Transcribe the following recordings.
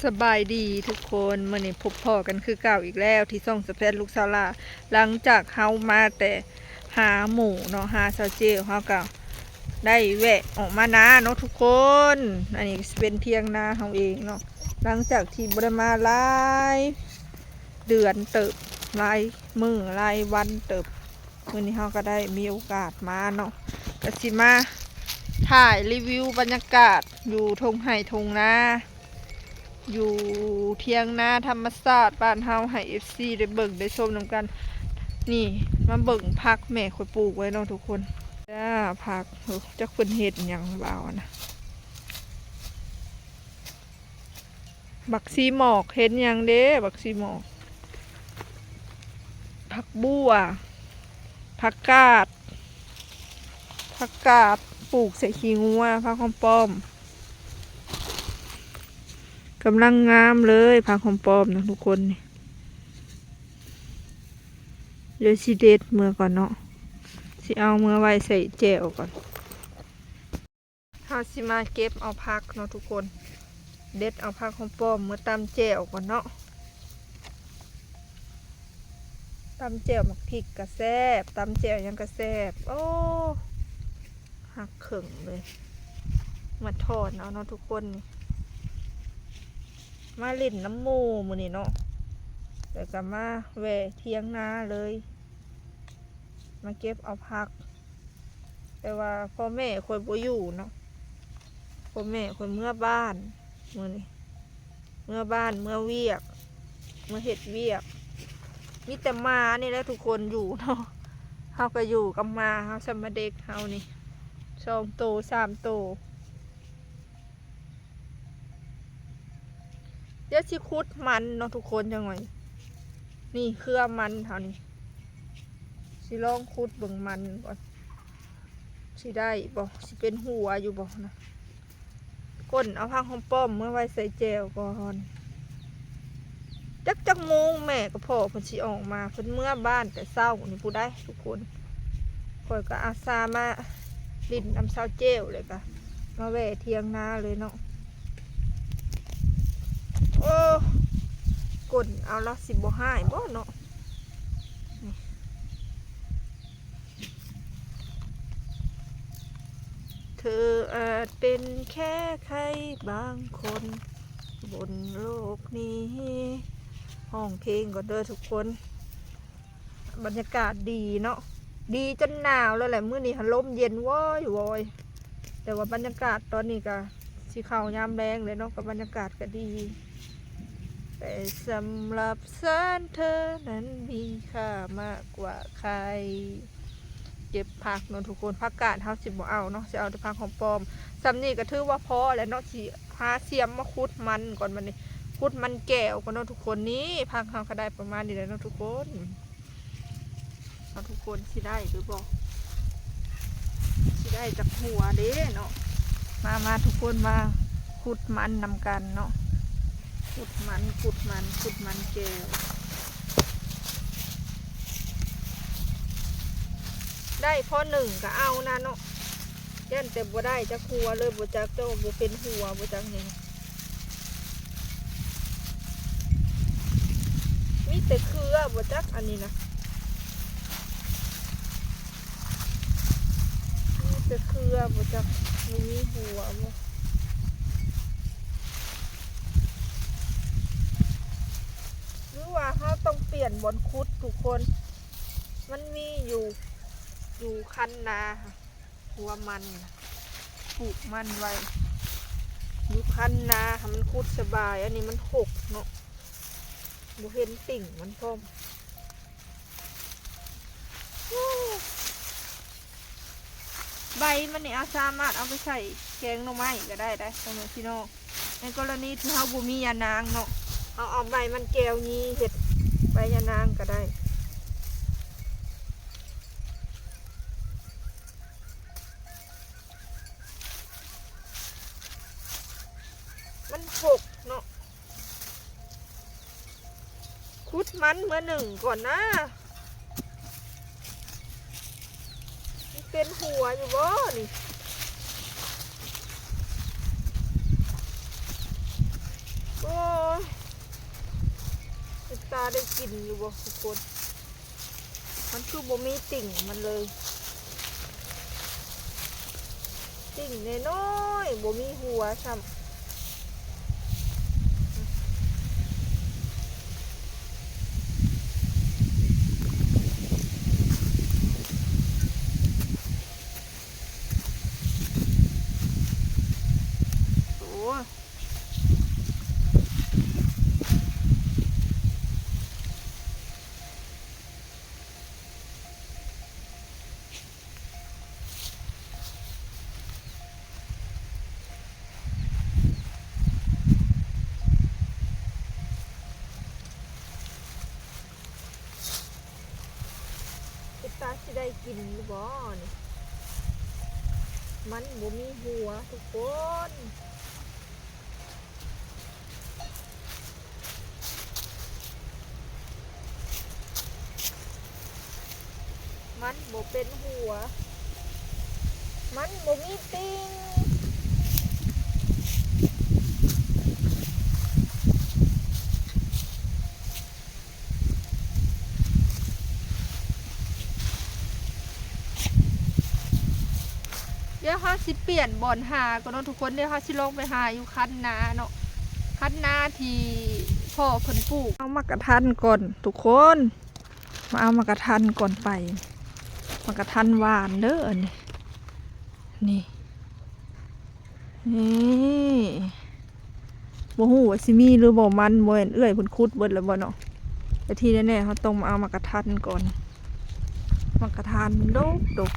ສະບາຍດີທຸກຄົນ ມື້ນີ້ພົບພໍ້ກັນຄືເກົ່າອີກແລ້ວ ທີ່ຊ່ອງສະແພດລູກສາວລາວ. ຫຼັງຈາກເຮົາມາແຕ່ຫາໝູ່ເນາະ ຫາສາວເຈວ ເຮົາກໍໄດ້ແວະອອກມານາເນາະທຸກຄົນ. ອັນນີ້ກໍຊິເປັນຖຽງນາເຮົາເອງເນາະ ຫຼັງຈາກທີ່ບໍ່ໄດ້ມາຫຼາຍເດືອນເຕີບ ຫຼາຍມື້ຫຼາຍວັນເຕີບ. ມື້ນີ້ເຮົາກໍໄດ້ມີໂອກາດມາເນາະ ກໍຊິມາຖ່າຍຣີວິວບັນຍາກາດຢູ່ທົ່ງໄຮ່ທົ່ງນາ ຢູ່ຖຽງນາທຳມະຊາດບ້ານເຮົາ ໃຫ້ເອັຟຊີໄດ້ເບິ່ງໄດ້ຊົມນຳກັນ. ນີ້ ມາເບິ່ງຜັກແມ່ຂ້ອຍປູກໄວ້ເນາະທຸກຄົນ. ຈ້າ ຜັກ ໂອ້ ຈັກເພິ່ນເຮັດຫຍັງ ບ່າວນະ. ບັກຊີໝອກ ເຫັນຫຍັງເດ້ ບັກຊີໝອກ ຜັກບົ່ວ ຜັກກາດ ຜັກກາດ ປູກໃສ່ຂີ້ງົວ ຜັກຫອມປ້ອມ ກຳລັງງາມເລີຍ ຜັກຫອມປ້ອມນະທຸກຄົນ. ນີ້ ດຽວຊິເດັດເມືອກ່ອນເນາະ ຊິເອົາເມືອໄວ້ໃສ່ແຈ່ວກ່ອນ. ເຮົາຊິມາເກັບເອົາຜັກເນາະທຸກຄົນ ເດັດເອົາຜັກຫອມປ້ອມມາຕຳແຈ່ວກ່ອນເນາະ ຕຳແຈ່ວໝາກພິກກະແຊບ ຕຳແຈ່ວຫຍັງກະແຊບ. ໂອ້ ຫັກເຄິ່ງເລີຍ ມາຖອນເອົາເນາະທຸກຄົນ. ມາຫຼິ້ນນຳໝູ່ມື້ນີ້ເນາະ ແລ້ວກະມາແວ່ຖຽງນາເລີຍ ມາເກັບເອົາຜັກ. ແຕ່ວ່າພໍ່ແມ່ຂ້ອຍບໍ່ຢູ່ເນາະ ພໍ່ແມ່ຂ້ອຍເມືອບ້ານມື້ນີ້ ເມືອບ້ານ ເມືອວຽກ ເມືອເຮັດວຽກ. ມີແຕ່ໝານີ້ແຫຼະທຸກຄົນຢູ່ເນາະ ເຮົາກໍຢູ່ກັບໝາເຮົາ ສ່ຳມາເດັກເຮົານີ້ ສອງໂຕ ສາມໂຕ. ດຽວຊິຂຸດມັນເນາະທຸກຄົນ ຈັກໜ່ອຍ. ນີ້ເຄືອມັນເຮົານີ້ ຊິລອງຂຸດເບິ່ງມັນກ່ອນ ຊິໄດ້ບໍ່ ຊິເປັນຫົວຢູ່ບໍ່ນະ. ກົ້ນເອົາຜັກຫອມປ້ອມເມືອໄວ້ໃສ່ແຈ່ວກ່ອນ. ຈັກ ຈັກໂມງແມ່ກັບພໍ່ເພິ່ນຊິອອກມາ ເພິ່ນເມືອບ້ານແຕ່ເຊົ້ານີ້ພຸ້ນໃດ໋ທຸກຄົນ. ຂ້ອຍກໍອາສາມາຫຼິ້ນນຳສາວເຈວ ແລ້ວກໍມາແວ່ຖຽງນາເລີຍເນາະ. ໂອ້ ກົ້ນເອົາລະຊິບໍ່ຮ້າຍບໍ່ເນາະ. ເທີອາດເປັນແຄ່ໃຄບາງຄົນບົນໂລກນີ້. ຮ້ອງເພງກ່ອນເດີທຸກຄົນ. ບັນຍາກາດດີເນາະ ດີຈົນໜາວແລ້ວແຫຼະ. ມື້ນີ້ຫັ້ນລົມເຢັນວອຍໆ ແຕ່ວ່າບັນຍາກາດຕອນນີ້ກະຊິເຂົ້າຍາມແລງແລ້ວເນາະ ກະບັນຍາກາດກະດີ. ແຕ່ສຳລັບສັນເທີນັ້ນມີຄ່າມາກກວ່າໄຂ່. ເກັບຜັກເນາະທຸກຄົນ ຜັກກາດເຮົາຊິບໍ່ເອົາເນາະ ຊິເອົາແຕ່ຜັກຫອມປ້ອມ. ສ່ຳນີ້ກໍຖືວ່າພໍແລ້ວເນາະ ຊິຫາສ່ຽມມາຂຸດມັນກ່ອນບັດນີ້ ຂຸດມັນແກ້ວກ່ອນເນາະທຸກຄົນ. ນີ້ ຜັກເຮົາກໍໄດ້ປະມານນີ້ແຫຼະເນາະທຸກຄົນ. ເອົາ ທຸກຄົນ ຊິໄດ້ຫຼືບໍ່ ຊິໄດ້ຈັກຫົວເດ້ເນາະ. ມາ ມາ ທຸກຄົນ ມາຂຸດມັນນຳກັນເນາະ ຂຸດມັນ ຂຸດມັນ ຂຸດມັນແກ້ວ. ໄດ້ພໍໜຶ່ງກໍເອົານະເນາະ ຢ້ານແຕ່ບໍ່ໄດ້ຈັກຫົວເລີຍ ບໍ່ຈັກເຈົ້າ ບໍ່ເປັນຫົວ ບໍ່ຈັກຫຍັງ. ມີແຕ່ເຄືອບໍ່ຈັກອັນນີ້ນະ ມີແຕ່ເຄືອບໍ່ຈັກ ບໍ່ມີຫົວບໍ່ ຫຼືວ່າເຮົາຕ້ອງປ່ຽນບ່ອນຂຸດທຸກຄົນ. ມັນມີຢູ່ ຢູ່ຄັນນາຫັ້ນ ຫົວມັນ ປູກມັນໄວ້ຢູ່ຄັນນາ ໃຫ້ມັນຂຸດສະບາຍ. ອັນນີ້ມັນຫົກເນາະ ບໍ່ເຫັນຕິ່ງມັນພ້ອມ. ໃບມັນນີ້ ເອົາ ສາມາດເອົາໄປໃສ່ແກງໜໍ່ໄມ້ກໍໄດ້ໄດ໋ ພໍ່ແມ່ພີ່ນ້ອງ. ໃນກໍລະນີທີ່ເຮົາບໍ່ມີຢານາງເນາະ ເຮົາເອົາໃບມັນແກ້ວຢີ່ເຮັດໃບຢານາງກໍໄດ້. ມັນຫົກເນາະ ຂຸດມັນເມືອໜຶ້ງກ່ອນນາ. ມັນເປັນຫົວຢູ່ບໍ່ນີ້? ໂອ້ ຕາໄດ້ກິນຢູ່ບໍ່ທຸກຄົນ? ມັນຄືບໍ່ມີຕິ່ງມັນເລີຍ ຕິ່ງນ້ອຍໆ ບໍ່ມີຫົວຊ້ຳ. ໂອ້ ເປັນຕາຊິໄດ້ກິນຢູ່ບໍ່ນີ້? ມັນບໍ່ມີຫົວທຸກຄົນ. ມັນບໍ່ເປັນຫົວ ມັນບໍ່ມີຕິ່ງ. ດຽວເຮົາຊິປ່ຽນບ່ອນຫາກ່ອນເນາະທຸກຄົນ. ດຽວເຮົາຊິລອງໄປຫາຢູ່ຄັນນາເນາະ ຄັນນາທີ່ພໍ່ເພິ່ນປູກ. ເອົາໝາກກະທັນກ່ອນທຸກຄົນ ມາເອົາໝາກກະທັນກ່ອນໄປ. ໝາກກະທັນຫວານເດີອັນນີ້ ນີ້ ນີ້ ບໍ່ຮູ້ວ່າຊິມີຫຼືບໍ່ ມັນບໍ່ແມ່ນເອື້ອຍເພິ່ນຂຸດເບິດແລ້ວບໍ່ເນາະ? ແຕ່ທີ່ແນ່ໆ ເຮົາຕ້ອງມາເອົາໝາກກະທັນກ່ອນ. ໝາກກະທັນດົກ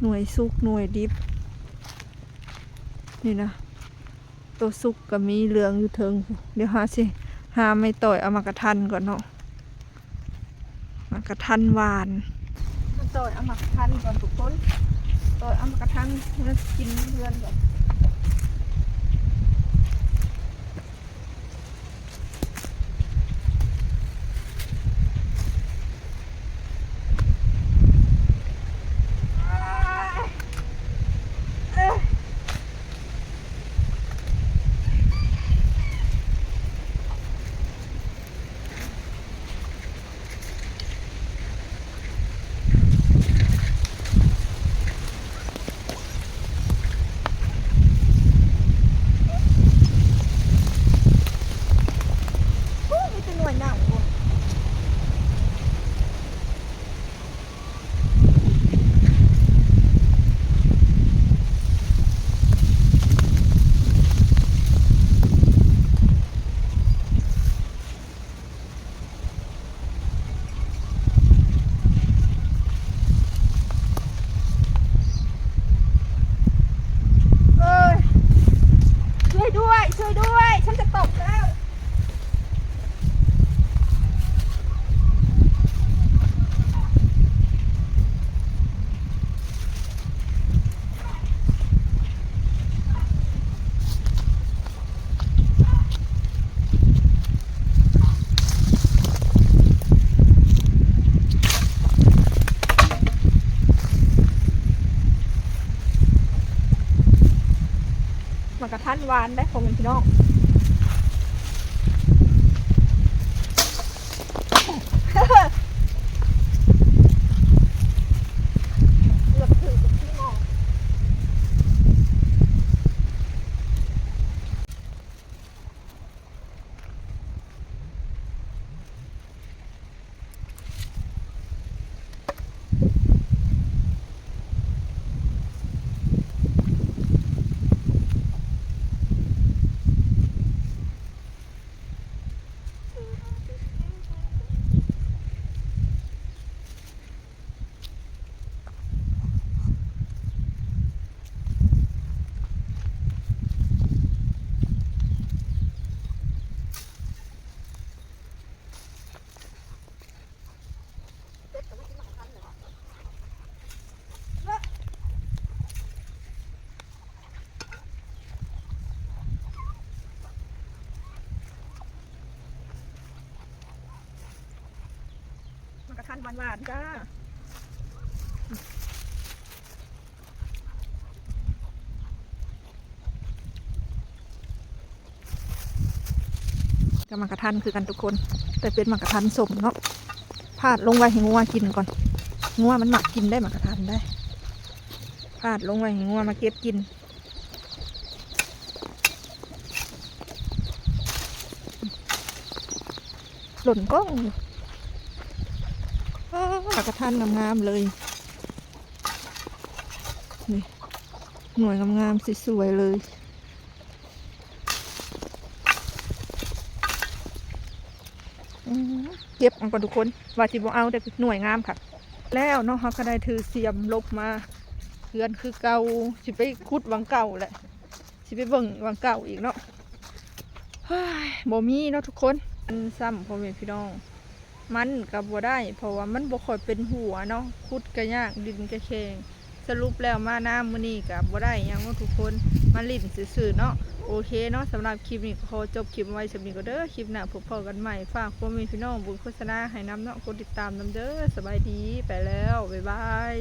ໆ ໜ່ວຍສຸກໜ່ວຍດິບ ນີ້ນະ ໂຕສຸກກໍມີເຫຼືອງຢູ່ເທິງ. ດຽວເຮົາຊິຫາໄມ້ຕ້ອຍເອົາໝາກກະທັນກ່ອນເນາະ. ໝາກກະທັນຫວານ ມາຕ່ອຍເອົາໝາກກະທັນກ່ອນທຸກຄົນ ຕ່ອຍເອົາໝາກກະທັນມາກິນເຮືອນກ່ອນ. ໂອ້ ມີແຕ່ໜ່ວຍເນົ່າ. ເອີຍ ຊ່ວຍດ້ວຍ ຊ່ວຍດ້ວຍ ສັນຈະຕົກແລ້ວ. ໝາກກະທັນຫວານໄດ໋ ພໍ່ແມ່ພີ່ນ້ອງ. ເກືອບຖືກກັບທີ່ໝໍ. ໝາກກະທັນຫວານໆ ຈ້າ. ໝາກກະທັນຄືກັນທຸກຄົນ ແຕ່ເປັນໝາກກະທັນສົ້ມເນາະ. ພາດລົງໄວ້ໃຫ້ງົວກິນກ່ອນ ງົວມັນມັກກິນໄດ໋ໝາກກະທັນໄດ໋. ພາດລົງໄວ້ໃຫ້ງົວມາເກັບກິນ. ຫຼົ່ນກ້ອງຢູ່. ອ້າ ໝາກກະທັນງາມໆເລີຍ ນີ້ ໜ່ວຍງາມໆ ສວຍໆເລີຍ. ອືມ ເກັບເອົາກ່ອນທຸກຄົນ ວ່າຊິບໍ່ເອົາ ແຕ່ໜ່ວຍງາມຄັກ. ແລ້ວເນາະ ເຮົາກໍໄດ້ຖືສຽມລົບມາເຮືອນຄືເກົ່າ ຊິໄປຂຸດຫວ່າງເກົ່າແຫຼະ ຊິໄປເບິ່ງຫວ່າງເກົ່າອີກເນາະ. ເຮີ້ຍ ບໍ່ມີເນາະທຸກຄົນ. ມັນຊ້ຳ ພໍ່ແມ່ພີ່ນ້ອງ ມັນກໍບໍ່ໄດ້ ເພາະວ່າມັນບໍ່ຄ່ອຍເປັນຫົວເນາະ ຂຸດກໍຍາກ ດິນກໍແຂງ. ສະຫຼຸບແລ້ວມານາມມື້ນີ້ກໍບໍ່ໄດ້ຫຍັງເນາະທຸກຄົນ ມາຫຼິ້ນຊື່ໆເນາະ. ໂອເຄເນາະ ສຳລັບຄລິບນີ້ກໍຂໍຈົບຄລິບໄວ້ສ່ຳນີ້ກ່ອນເດີ ຄລິບໜ້າພົບພໍ້ກັນໃໝ່. ຝາກພໍ່ແມ່ພີ່ນ້ອງເບິ່ງໂຄສະນາໃຫ້ນຳເນາະ ກົດຕິດຕາມນຳເດີ. ສະບາຍດີ ໄປແລ້ວ ບາຍບາຍ.